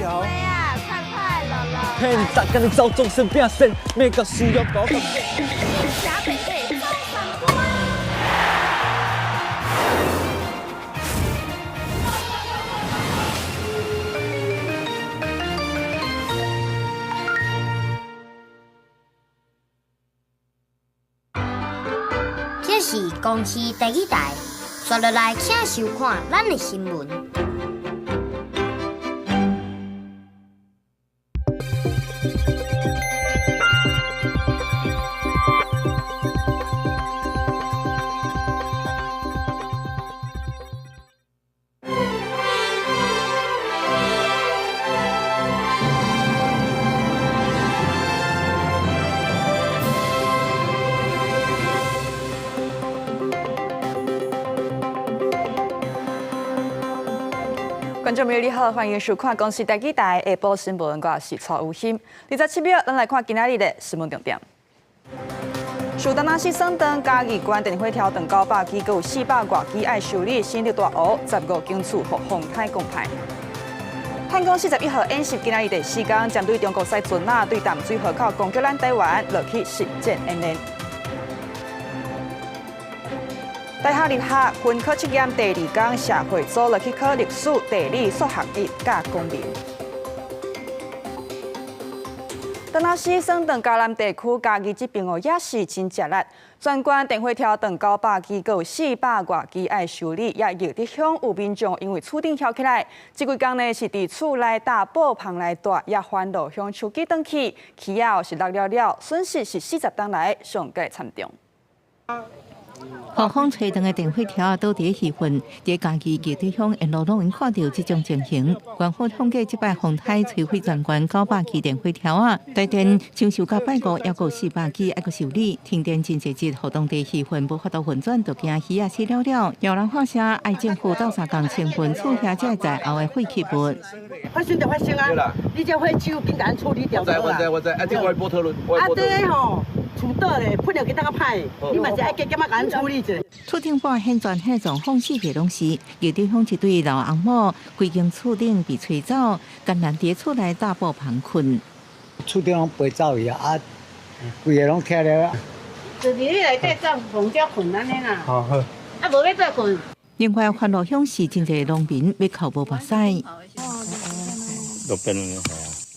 橋。啊，快快樂樂。騙逐工走終身變身，每個需要高。小北北走三關。這是公視第二台，刷落來請收看咱的新聞。觀眾朋友你好，歡迎收看公視第二台下晡新聞，我是蔡有心。27秒，咱來看今仔日的新聞重點。樹東是省長嘉義縣電火柱斷900支，閣有400外支愛修理，新竹大湖15間厝予風颱講歹。探戈41號演習今仔日第四工，針對中國駛船仔對淡水河口攻擊咱台灣，落去實戰演練。大學入學分科測驗第二工，社會組落去考歷史、地理、數學一佮公民。當那時，省長嘉南地區嘉義這邊哦，也是真吃力。全縣電火柱斷900支，閣有400外支愛修理，也義德鄉有民眾因為厝頂翘起來，這幾工呢是佇厝內搭布棚來住，也番路鄉手機斷去，起仔是落了了，損失是40冬來上蓋慘重。予風吹斷的電火柱倒佇咧魚塭，佇嘉義義德鄉沿路攏會看著這種情形。縣府統計，這擺風颱摧毀全縣900支電火柱仔，台電搶修到拜五，猶閣400支愛閣修理。停電真濟日，予當地魚塭無法度運轉，就驚魚仔死了了。有人發聲，愛政府鬥相共清分厝遐這在後的廢棄物。發生就發生啊！你這火手緊共咱處理掉。我知我知我知，啊，這我波特倫。啊，這吼。厝倒咧，噴了去當較歹，你嘛是愛加減仔共咱處理一下。厝頂半現狀彼狀況四個攏是，義德鄉一對老翁某，規間厝頂被吹走，艱難佇厝內搭布棚睏。厝頂攏飛走去啊，啊，規个攏拆了。就佇你內底帳篷遮睏按呢啦。好好。啊，無欲倒睏。另外，番路鄉是真濟農民欲哭無目屎。路邊。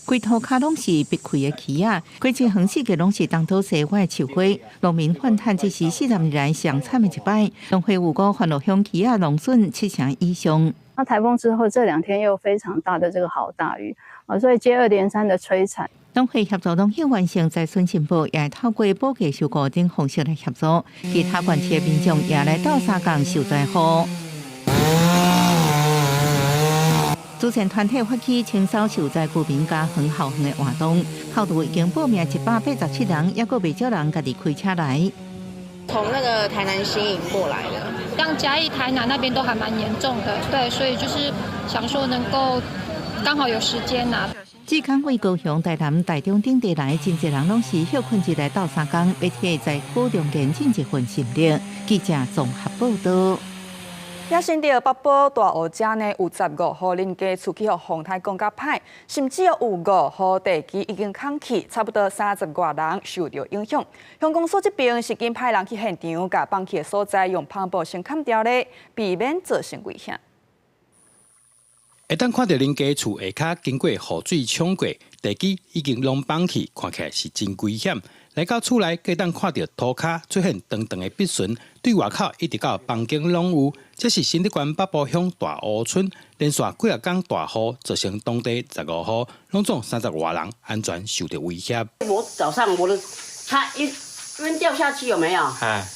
規塗跤攏是碧開的柿仔，果子園四界攏是東倒西歪的樹花，農民反嘆這是40年來上慘的一擺。農會有估番路鄉柿仔農損7成以上。那颱風之後這兩天又非常大的這個豪大雨啊，所以接二連三的摧殘。農會協助農協完成災損申報，也會透過保價收購等方式來協助。其他縣市的民眾也來鬥相共受災戶。慈善團體發起清掃受災居民家園後園的活動，後度已經報名187人，猶閣袂少人家己開車來。從那個台南新營過來的，像嘉義、台南那邊都還蠻嚴重的，對，所以就是想說能夠剛好有時間啊。這工為高雄、台南、台中等地來，真濟人攏是歇睏日來鬥相共，欲替災區重建盡一份心力。記者綜合報導。也新竹北部大湖遮呢，有15戶人家厝去予風颱講甲歹，甚至有5戶地基已經空去，差不多30外人受著影響。鄉公所這邊是緊派人去現場，共崩去的所在用帆布先崁牢咧，避免造成危險。會當看著人家厝下跤經過雨水沖過，地基已經攏崩去，看起來是真危險。來到厝內，閣當看著塗跤出現長長的筆痕，對外口一直到房間攏有。這是新竹縣北埔鄉大湖村連續幾仔工大雨，造成當地15戶，攏總30外人安全受著威脅。我早上我的，它一邊掉下去有沒有？哎，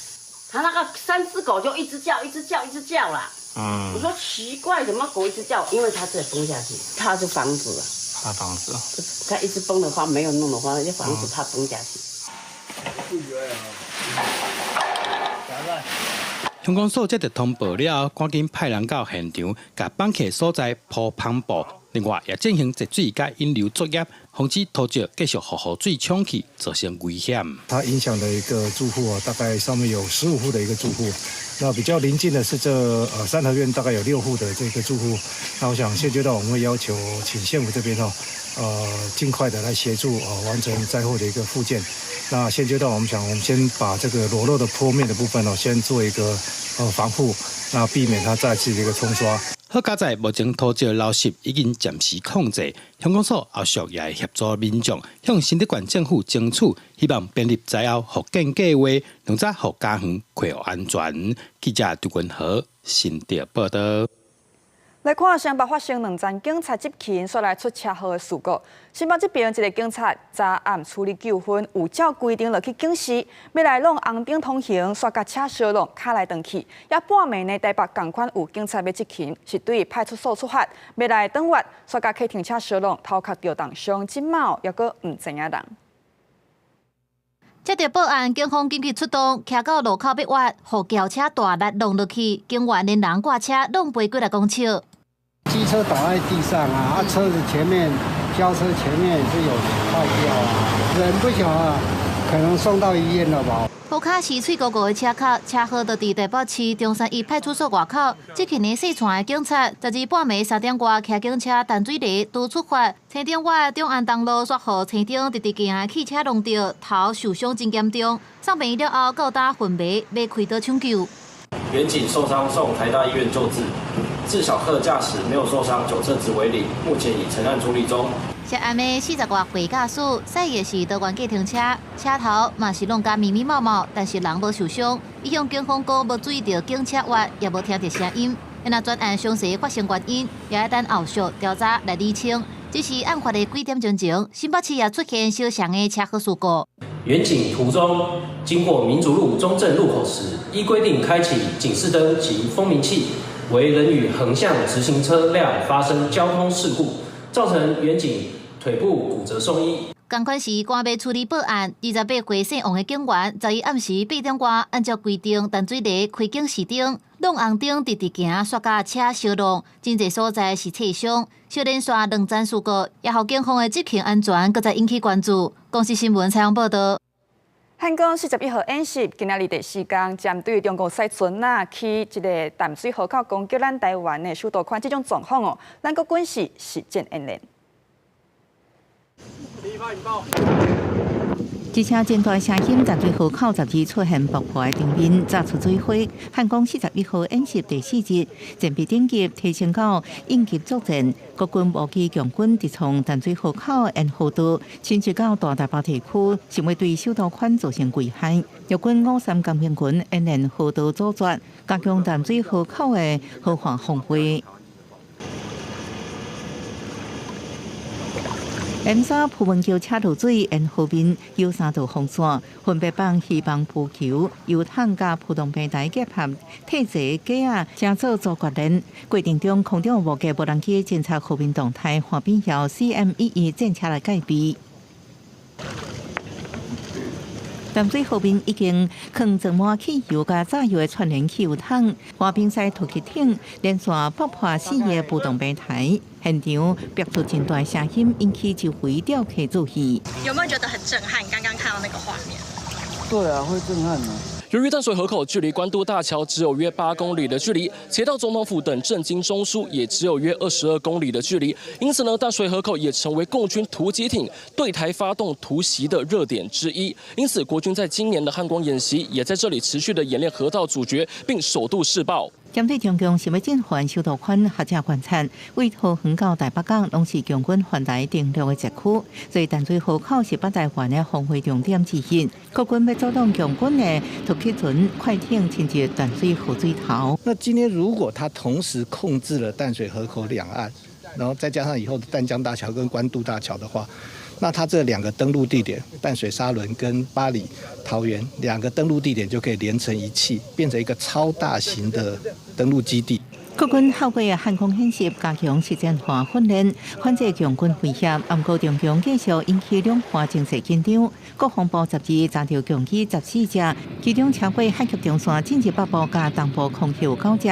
他那個三隻狗就一直叫，一直叫，一直叫啦。嗯，我說奇怪，怎麼狗一直叫？因為它在崩下去，怕是房子。怕房子。它一直崩的話，沒有弄的話，那房子怕崩下去。鄉公所接到通報了後，趕緊派人到現場，共崩起所在鋪帆布。另外，也進行截水佮引流作業，防止土石繼續予雨水沖去，造成危險。它影響的一個住戶啊，大概上面有15戶的一個住戶。那比較鄰近的是這三合院，大概有6戶的這個住戶。那我想現階段我們會要求請縣府這邊哦，盡快的來協助完成災後的一個復建。那現階段我們想，我們先把這個裸露的坡面的部分哦，先做一個防護，那避免它再次的一個沖刷。好佳哉目前土石流失已經暫時控制，鄉公所後續也會協助民眾向新竹縣政府爭取，希望編入災後復建計劃，能早予家園恢復安全。記者杜文和新竹報道。來看新北發生兩層警察執勤，煞來出車禍的事故。新北這邊一个警察昨暗處理糾紛，有照規定落去警示，欲來挵紅燈通行，煞共車相挵，跤來斷去。也半暝呢，台北仝款有警察欲執勤，是對派出所出發，欲來轉彎，煞共客停車相挵，頭殼著重傷，這馬猶閣毋知影人。接到報案，警方緊急出動，騎到路口欲彎，予轎車大力挵落去，警員連人掛車挵飛幾若公尺。機車倒在地上啊，車子前面轎車前面也是有壞掉啊，人不曉啊，可能送到醫院了吧。塗跤是碎糊糊的車殼，車禍就佇台北市中山一派出所外口。執勤的細串的警察，12半暝3點外，騎警車淡水螺拄出發，青頂外中安東路煞予青頂直直行的汽車挵著，頭受傷真嚴重，送病院了後，到今昏迷，欲開刀搶救。員警受傷送台大醫院救治，自小客駕駛沒有受傷，酒測值為零，目前已成案處理中。涉案的40外歲駕駛，駛的是桃園計程車，車頭嘛是弄甲密密麻麻，但是人無受傷。伊向警方講無注意著警車彎，也無聽著聲音。若專案詳細發生原因，也愛等後續調查來釐清。只是案發的幾點鐘前，新北市也出現相像的車禍事故。員警途中經過民族路中正路口時，依規定開啟警示燈及蜂鳴器，為人與橫向直行車輛發生交通事故，造成員警腿部骨折送醫。仝款時趕欲處理報案，28歲姓王的警員，11暗時8點外，按照規定淡水螺開警示燈，挵紅燈直直行，煞共車相挵，真濟所在是車傷，小連續兩層事故，也予警方的執勤安全閣再引起關注。公視新聞採訪報導。漢光41號演習，今仔日第四工，針對中國駛船仔去這个淡水河口攻擊咱台灣的首都圈這種狀況哦，咱國軍事實戰演練。這聲真大聲音，淡水河口12出現爆破的場面，炸出水花。漢光41號演習第四日，戰備等級提升到應急作戰，國軍無機強軍直衝淡水河口沿河道，侵入到大台北地區，想欲對首都圈造成危害。陸軍53工兵群沿沿河道阻絕，加強淡水河口的河岸防衛。M3 普門橋車落水，沿河邊有三道防線，分別放希望浮球、油桶佮浮動平台結合，鐵座架仔，成做組決練。過程中，空中無架無人機偵察河面動態，畫面由 CM-11戰車來戒備。淡水河面已經囥裝滿汽油佮炸藥的串聯汽油桶，滑冰賽突擊艇連續爆破4個浮動平台，現場爆出真大聲音，引起周圍釣客注意。有沒有覺得很震撼？剛剛看到那個畫面？對啊，會震撼啊！由於淡水河口距離關渡大橋只有約8公里的距離，且到總統府等政經中樞也只有約22公里的距離，因此呢，淡水河口也成為共軍突擊艇對台發動突襲的熱點之一。因此，國軍在今年的漢光演習也在這裡持續的演練河道阻絕，並首度試爆。針對中共想欲進犯首都圈，學者觀察，為桃園到台北港攏是共軍環台登陸的捷區，所以淡水河口是北台灣的防衛重點之一。國軍欲阻擋共軍的突擊船、快艇侵入淡水河水頭。那今天如果他同時控制了淡水河口兩岸，然後再加上以後的淡江大橋跟關渡大橋的話，那他這兩個登陸地點，淡水沙崙跟八里桃園兩個登陸地點就可以連成一氣，變成一個超大型的登陸基地。國軍透過漢光演習加強實戰化訓練，反制共軍威脅。毋過中共繼續引起兩岸情勢緊張。國防部12查著共機14隻，其中超過海峽中線進入北部佮東部空域九隻，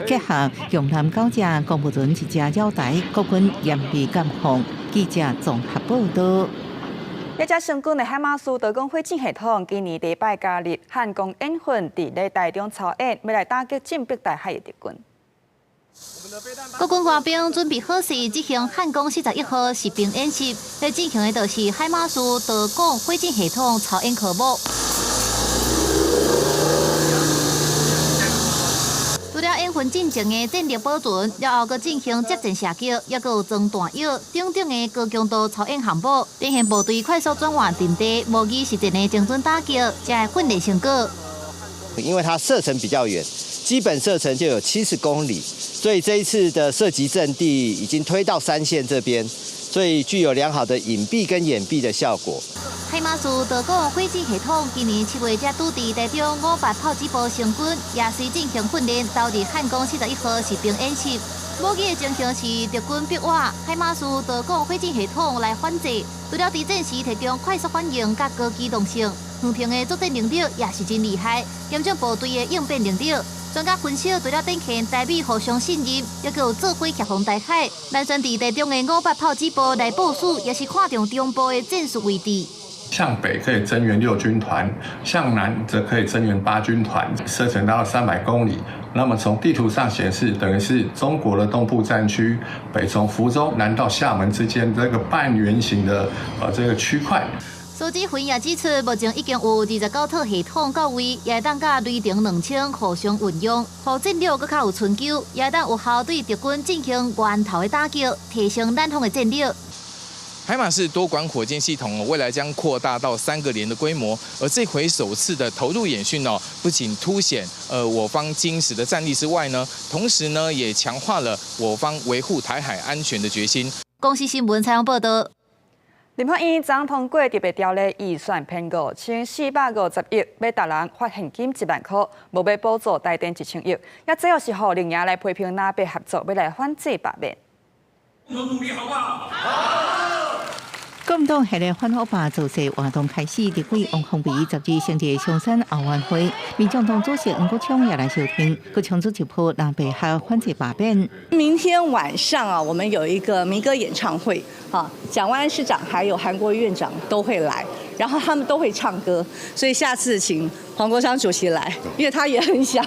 結合共艦九隻，公務船一隻繞台，國軍嚴密監控。記者綜合報道。一隻成功的海馬斯導彈火箭系統，今年第一擺加入漢光演訓，佇咧台中操演，欲來打擊進逼台海的敵軍。國軍官兵準備好勢，執行漢光41號實兵演習，咧進行的就是海馬斯導彈火箭系統操演科目。除了演訓進前的戰力保存，了後閣進行接戰射擊，抑閣有裝彈藥等等的高強度操演項目，展現部隊快速轉換陣地、模擬實戰的精準打擊，才會訓練成果。因為它射程比較遠，基本射程就有70公里，所以這一次的射擊陣地已經推到山線這邊，所以具有良好的隱蔽跟掩蔽的效果。海馬斯導彈火箭系統今年7月才拄佇台中58炮擊部成軍，也隨進行訓練，投入漢光41號實兵演習。模擬的情形是敵軍逼我，海馬斯導彈火箭系統來反制，除了佇戰時提供快速反應佮高機動性，遠程的作戰能力也是真厲害，驗證部隊的應變能力。專家分析，除了展現台美互相信任，抑閣有做伙協防台海，咱選佇台中的58炮擊部來部署，也是看重中部的戰術位置。向北可以增援6軍團，向南則可以增援8軍團，射程達到300公里。那麼從地圖上顯示，等於是中國的東部戰區，北從福州南到廈門之間這個半圓形的這個區塊。蘇志輝也指出，目前已經有29套系統到位，也會當佮雷霆2000互相運用，予戰略閣較有春秋，也會當有效對敵軍進行源頭的打擊，提升咱方的戰力。海馬斯多管火箭系統未來將擴大到3個連的規模，而這回首次的投入演訓哦，不僅凸顯我方堅實的戰力之外呢，同時呢也強化了我方維護台海安全的決心。公視新聞採訪報道。立法院昨通過特別條例預算編5450億，欲逐人發現金1萬箍，無欲補助台電1000億，也主要是予綠營來批評藍白合作，欲來反制罷免。努力好不好？好。國民黨系列反惡霸造勢活動開始，立委王鴻薇12成立松山後援會，民眾黨主席黃國昌也來收聽，閣衝出一波藍白合反制罷免。明天晚上啊，我們有一個民歌演唱會啊，蔣萬安市長還有韓國瑜院長都會來，然後他們都會唱歌，所以下次請黃國昌主席來，因為他也很想。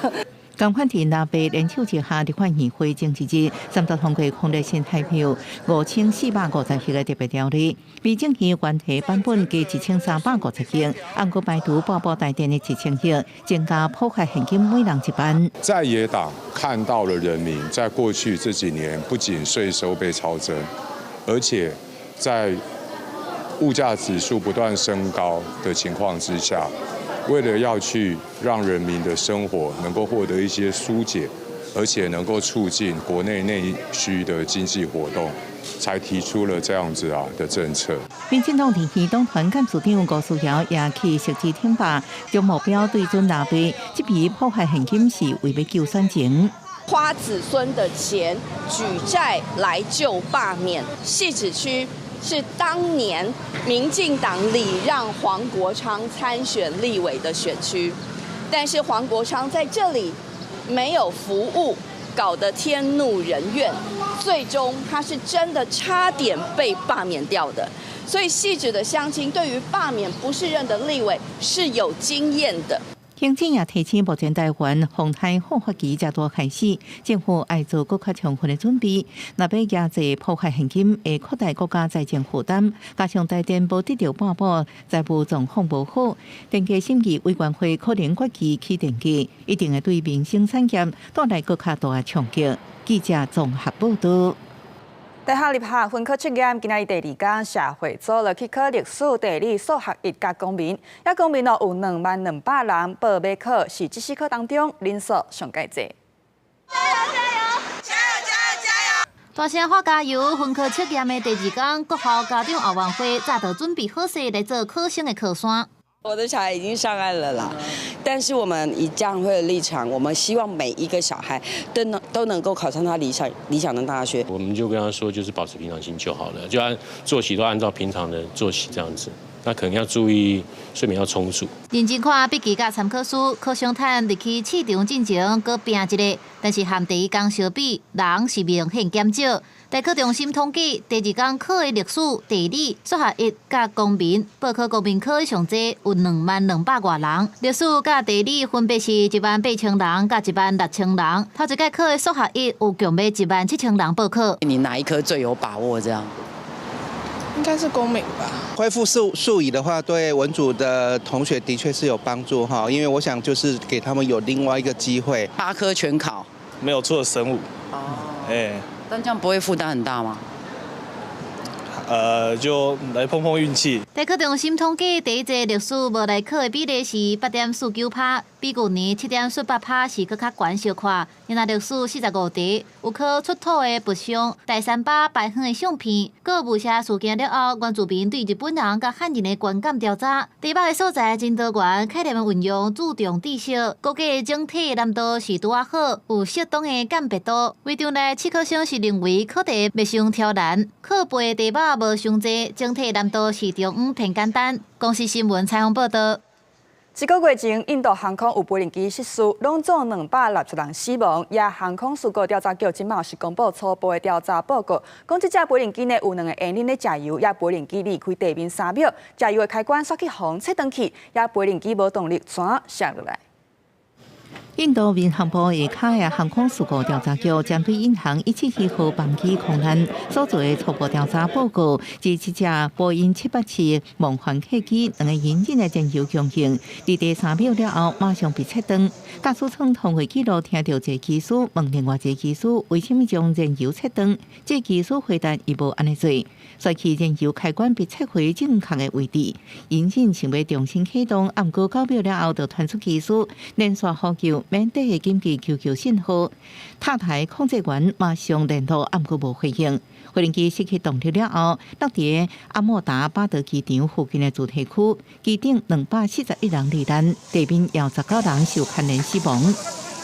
共款佇藍白聯手之下，立法院會前一日，三讀通過空力新台票5450億的特別條例，比政府原提版本加1350億，按過排除半部台電的1000億，增加普發現金每人1萬。在野黨看到了人民在過去這幾年不僅稅收被超徵，而且在物價指數不斷升高的情況之下，為了要去讓人民的生活能夠獲得一些疏解，而且能夠促進國內內需的經濟活動，才提出了這樣子的政策。民進黨地區黨團幹事長吳思瑤也去實施挺罷，將目標對準藍白，這筆普發現金是為欲救選情。花子孫的錢舉債來救罷免，汐止區是當年民進黨禮讓黃國昌參選立委的選區，但是黃國昌在這裡沒有服務，搞得天怒人怨，最終他是真的差點被罷免掉的。所以汐止的鄉親對於罷免不適任的立委是有經驗的。行政也提醒，目前台灣風颱好發期才拄開始，政府愛做閣較充分的準備。若欲壓制普發現金，會擴大國家財政負擔，加上台電無得著半補，財務狀況無好，電價審議委員會可能決議起電價，一定會對民生產業帶來閣較大的衝擊。記者綜合報道。大學入學分科測驗，今仔日第二工，社會組落去考歷史、地理、數學一佮公民，遐公民哦有20,200人報欲考，是這四科當中人數上蓋濟。加油加油加油加油加油！大聲喊加油！分科測驗的第二工，國校家長後援會早就準備好勢來做考生的靠山。我的小孩已經上岸了啦，但是我們以家長會的立場，我們希望每一個小孩都能夠考上他理想的大學。我們就跟他說，就是保持平常心就好了，就按作息都按照平常的作息這樣子。那可能要注意睡眠要充足。認真看筆記佮參考書，考生趁入去試場進前，閣拚一下，但是和第一工相比，人是明顯減少。大考中心統計，第二工考的歷史、地理、數學一佮公民，報考公民科上濟有20,200外人，歷史佮地理分別是18,000人佮16,000人。頭一屆考的數學一有共欲17,000人報考。你哪一科最有把握？這樣？應該是公民吧。恢復數乙的話，對文組的同學的確是有幫助哈，因為我想就是給他們有另外一個機會。八科全考？沒有，除了生物。哦。哎。但這樣不會負擔很大嗎？就來碰碰運氣。大考中心統計，第一屆歷史無來考的比例是8.49趴，比舊年7.48趴是閣較懸小可。因為歷史45題，有考出土的佛像、大三巴牌坊的相片，閣有霧社事件了後，原住民對日本人佮漢人的觀感調查。台北的所在真多元，概念的運用注重知識，估計整體難度是拄仔好，有適當的鑑別度。會場內試考生是認為考題袂傷挑難，考背題目無傷濟，整體難度是中央偏簡單。公視新聞採訪報道。一個月前，印度航空有飛行機失事，攏總260人死亡。也航空事故調查局這馬是公布初步的調查報告，講這隻飛行機呢有兩個引擎咧食油，也飛行機離開地面3秒，食油的開關煞去予人切斷去，也飛行機無動力，怎摔落來？印度民航部下跤的航空事故調查局針對印航177號班機空難所做的初步調查報告，指這隻波音787夢幻客機兩個引擎的燃油供應，離地3秒了後馬上被切斷。駕駛艙通話記錄聽著一个機師問另外一個機師為啥物將燃油切斷，這個機師回答伊無按呢做，摔去燃油開關被切回正確的位置，引擎想欲重新啟動，毋過9秒了後就傳出機師連續呼救。免得的緊急求救信號，塔台控制員馬上聯絡，毋過無回應。飛行機失去動力了後，落佇阿莫達巴德機場附近的住宅區，機頂241人罹難，地面有19人受牽連死亡。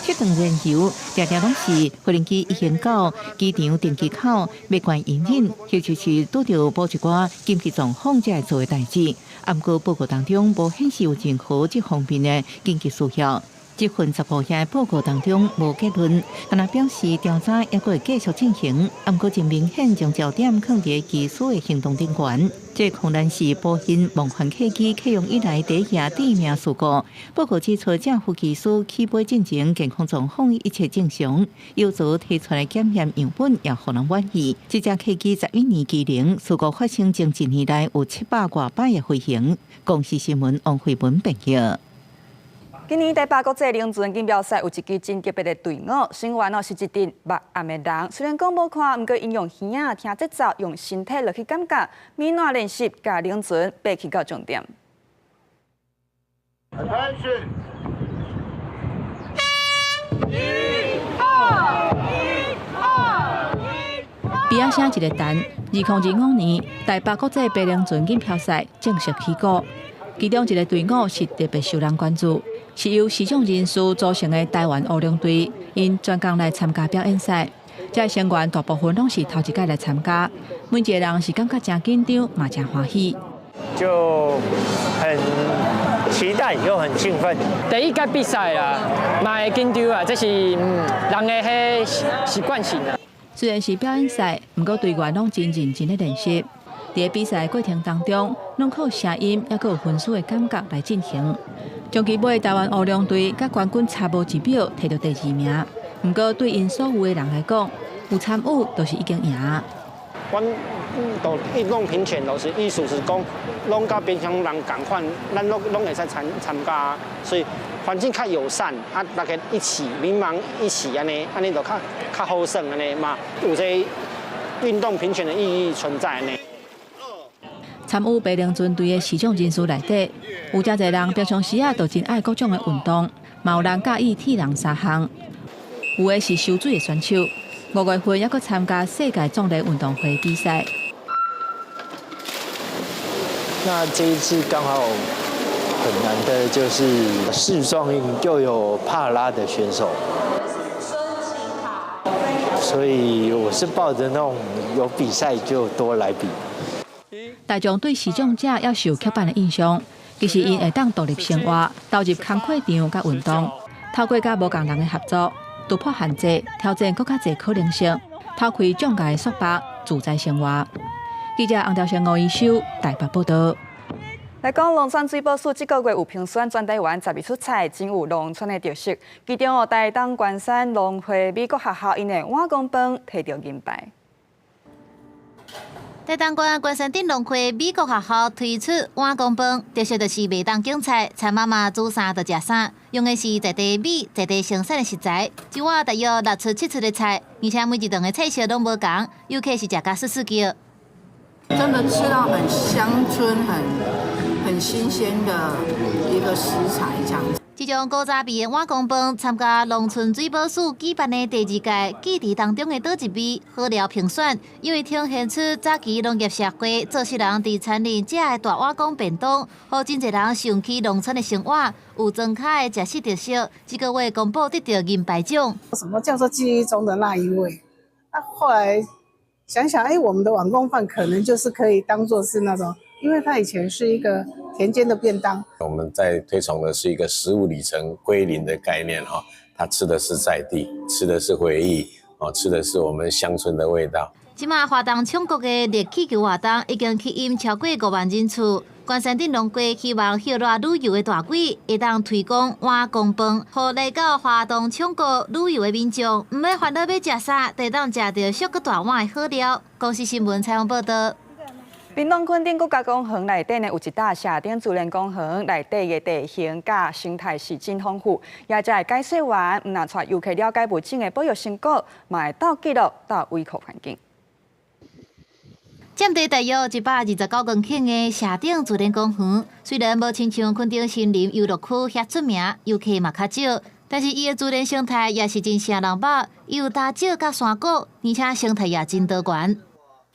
切斷燃油，定定攏是飛行機已經到機場停機口，欲關引擎，或者是拄著某一寡緊急狀況才會做的代誌。毋過報告當中無顯示有任何這方面的緊急需要。這份15頁報告當中無結論，但係表示調查猶閣會繼續進行。毋過真明顯將焦點放佇機師的行動頂懸。這可能是波音夢幻客機啟用以來第一起致命事故。報告指出，這副機師起飛進前健康狀況一切正常，由昨提出來檢驗樣本也予人滿意。這架客機11年機齡，事故發生前一年內有700外擺的飛行。公視新聞王慧文編譯。今年台北國際龍船錦標賽有一支真特別的隊伍，成員哦是一陣目絚的人。雖然講無看，毋過𪜶用耳仔聽節奏，用身體落去感覺，每晚練習，共龍船爬去到終點。 Attention！一、二、一、二、一。比仔聲一个彈，2025年台北國際爬龍船錦標賽正式起鼓，其中一個隊伍是特別受人關注。是由視障人士組成的台灣烏龍隊，𪜶專工來參加表演賽。這个成員大部分攏是頭一擺來參加，每一個人是感覺誠緊張，嘛誠歡喜。就很期待又很興奮。第一屆比賽啊，嘛會緊張啊，這是人的彼習慣性啊。雖然是表演賽，毋過隊員攏真認真咧練習。佇比賽過程當中，攏靠聲音猶閣有分數的感覺來進行。終其尾，台灣烏龍隊佮冠軍差無一秒，摕著第二名。毋過對𪜶所有的人來講，有參與就是已經贏。阮都運動平權，就是意思是講，攏佮平常人仝款，咱攏攏會使參加，所以環境較友善，啊，大家一起民忙一起按呢，按呢就較較好耍按呢嘛，有這運動平權的意義存在呢。參與爬龍船隊的視障人士內底，有誠濟人平常時啊，就真愛各種的運動，嘛有人佮意鐵人三項，有的是泅水的選手。5月份猶閣參加世界壯麗運動會比賽。那這一次剛好很難的就是勢壯又有帕拉的選手，所以我是抱着那種有比賽就多來比。大眾對視障者猶是有刻板的印象，其實𪜶會當獨立生活，投入工課場佮運動，透過佮無仝人的合作，突破限制，挑戰閣較濟可能性，拋開障礙的束縛，自在生活。記者洪兆成、吳一修台北報道。來講農村水保署這個月有評選全台灣12出菜，真有農村的特色。其中哦，台東關山農會美國學校𪜶的碗公飯提著銀牌。台東縣關山鎮農會美國學校推出碗公飯，特色就是袂動揀菜，田媽媽煮啥就食啥，用的是在地米、在地生產的食材，一碗大約六出七出的菜，而且每一頓的菜色攏無仝，遊客是食甲欶欶叫。真的吃到很鄉村、很新鮮的一個食材，這樣子。這種古早味的碗公飯，參加農村水保署舉辦的第二屆記憶當中的佗一味好料評選，因為呈現出早期農業社會做事人佇田裡食的大碗公便當，予真濟人想起農村的生活，有莊跤的食食特色。這個月公布得著銀牌獎。什麼叫做記憶中的那一味？啊，後來想想，哎，我們的碗公飯可能就是可以當做是那種。因為它以前是一個田間的便當。我們在推崇的是一個食物里程歸零的概念哈，它吃的是在地，吃的是回憶，哦，吃的是我們鄉村的味道。這馬華東寵國的熱氣球活動已經吸引超過5萬人次。關山鎮農會希望歇熱旅遊的大軌會當推廣碗公飯，予來到華東寵國旅遊的民眾，毋免煩惱欲食啥，就當食著俗閣大碗的好料。公視新聞採訪報道。屏東墾丁國家公園內底呢，有一搭社頂自然公園內底的地形佮生態是真豐富，也才會解說員毋但帶遊客了解物種的保育成果，嘛會鬥記錄、鬥維護環境。佔地大約129公頃的社頂自然公園，雖然無親像墾丁森林遊樂區遐出名，遊客嘛較少，但是伊的自然生態也是真吸人目，有大石佮山谷，而且生態也真多元。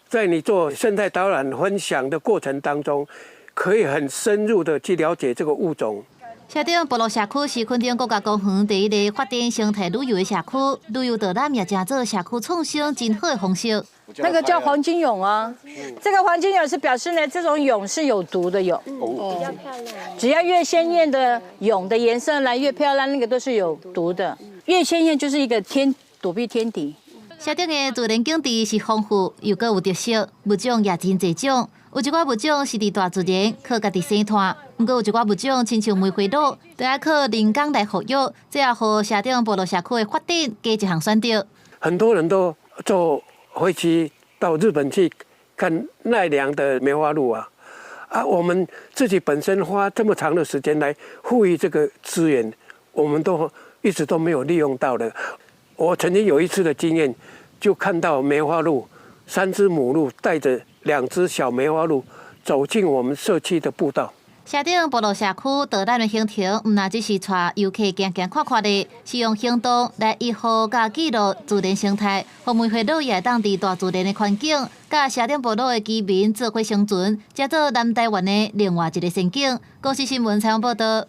在你做生態導覽分享的過程當中，可以很深入的去了解這個物種。社頂部落社區是墾丁國家公園第一个發展生態旅遊的社區，旅遊導覽也成做社區創生真好的方式。那個叫黃金蛹啊，這個黃金蛹是表示呢，這種蛹是有毒的蛹。哦，比較漂亮。只要越鮮豔的蛹的顏色來越漂亮，那個都是有毒的。越鮮豔就是一個天躲避天敵。社頂的自然景致是豐富又閣有特色，物種也真濟種。有一寡物種是佇大自然靠家己生湠，毋過有一寡物種親像梅花鹿，都愛靠人工來復育，這也予社頂部落社區的發展加一項選擇。很多人都坐飛機到日本去看奈良的梅花鹿啊，啊，我們自己本身花這麼長的時間來復育這個資源，我們都一直都沒有利用到的。我曾經有一次的經驗，就看到梅花鹿三隻母鹿帶着兩隻小梅花鹿走進我們社區的步道。社頂部落社區導覽的行程，毋但只是帶遊客行行看看的，是用行動來維護佮記錄自然生態，予梅花鹿也會當佇大自然的環境，佮社頂部落的居民做伙生存，成做南台灣的另外一个仙境。公視新聞採訪報道。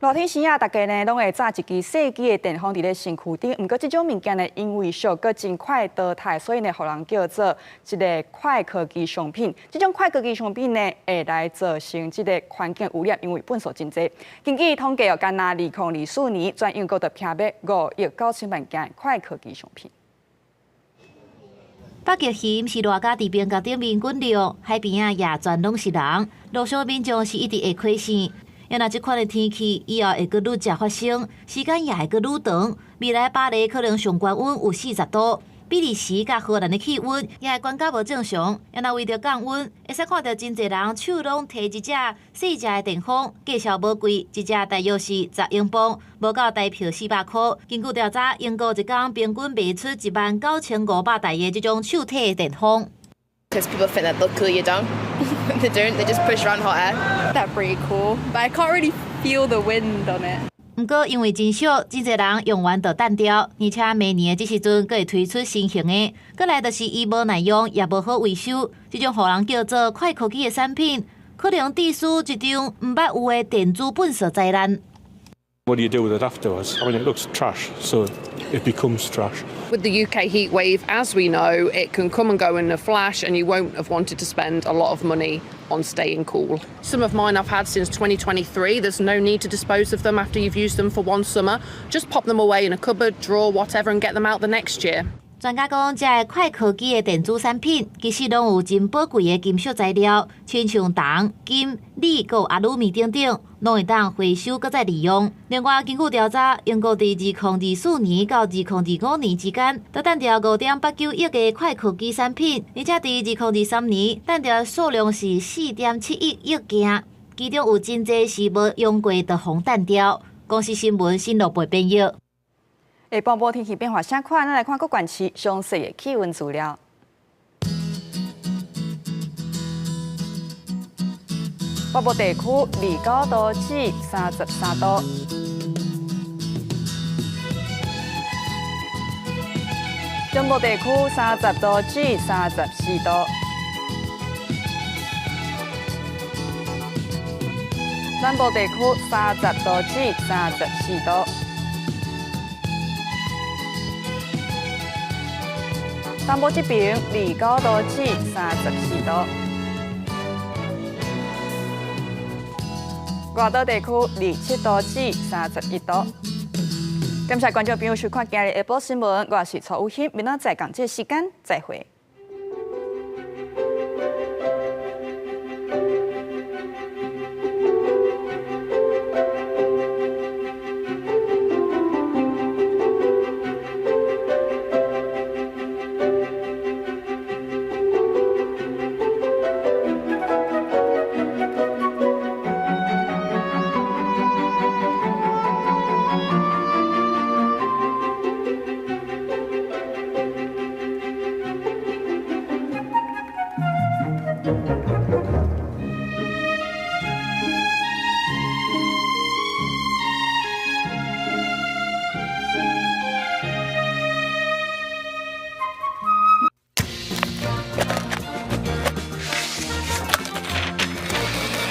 熱天時啊，大家呢攏會紮一支細支的電風佇咧身軀頂。毋過這種物件呢，因為俗閣真快淘汰，所以呢，予人叫做一个快科技商品。這種快科技商品呢，會來造成這个環境污染，因為糞埽真濟。根據統計哦，干焦2024年，全英國就拚欲5億9千萬件快科技商品。北極熊是賴甲佇冰閣頂面滾溜，海邊仔也全攏是人，路上民眾是一直會開線。若這款的天氣以後會閣愈捷發生，時間也會閣愈長。未來巴黎可能上懸溫有40度，比利時佮荷蘭的氣溫也會懸甲無正常。若為著降溫，會使看著真濟人手攏提一隻細隻的電風，價數無貴，一隻大約是10英鎊，無夠台票400箍。根據調查，英國一工平均賣出19,500台的這種手提電風。 Because people think that they'll cool you down. They don't, they just push around hot air. That's pretty cool, but I can't really feel the wind on it. 毋過因為真俗，真濟人用完就擲掉，而且每年的這時陣閣會推出新型的。過來就是伊無耐用，也無好維修，這種予人叫做快科技的產品，可能致使一場毋捌有的電子糞埽災難。 What do you do with it afterwards? I mean, it looks trash, so it becomes trash. With the UK heat wave, as we know, it can come and go in a flash, and you won't have wanted to spend a lot of money on staying cool. Some of mine I've had since 2023. There's no need to dispose of them after you've used them for one summer. Just pop them away in a cupboard, drawer, whatever, and get them out the next year. 專家講，這个快科技的電子產品，其實攏有真寶貴的金屬材料，親像銅、金、鋰、閣有阿魯米等等，攏會當回收閣再利用。另外，根據調查，英國佇2024年到2025年之間，都擲掉5.89億个快科技產品，而且佇2023年擲掉數量是4.71億件，其中有真濟是無用過就予擲掉。公視新聞新羅貝編譯。下晡晡天氣變化誠快，咱來看各縣市詳細的氣溫資料。北部地區29度至33度，中部地區30度至34度，南部地區30度至34度。東部這邊29度至34度，外島地區27度至31度。感謝觀眾朋友收看今日下晡新聞，我是蔡有馨，明仔載仝這時間再會。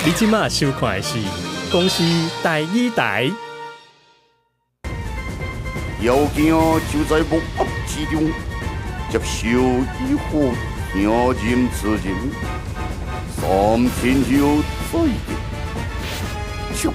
你這馬收看的是公視台語台。妖精就在木屋之中，接受以火聽任此人，三天後再見。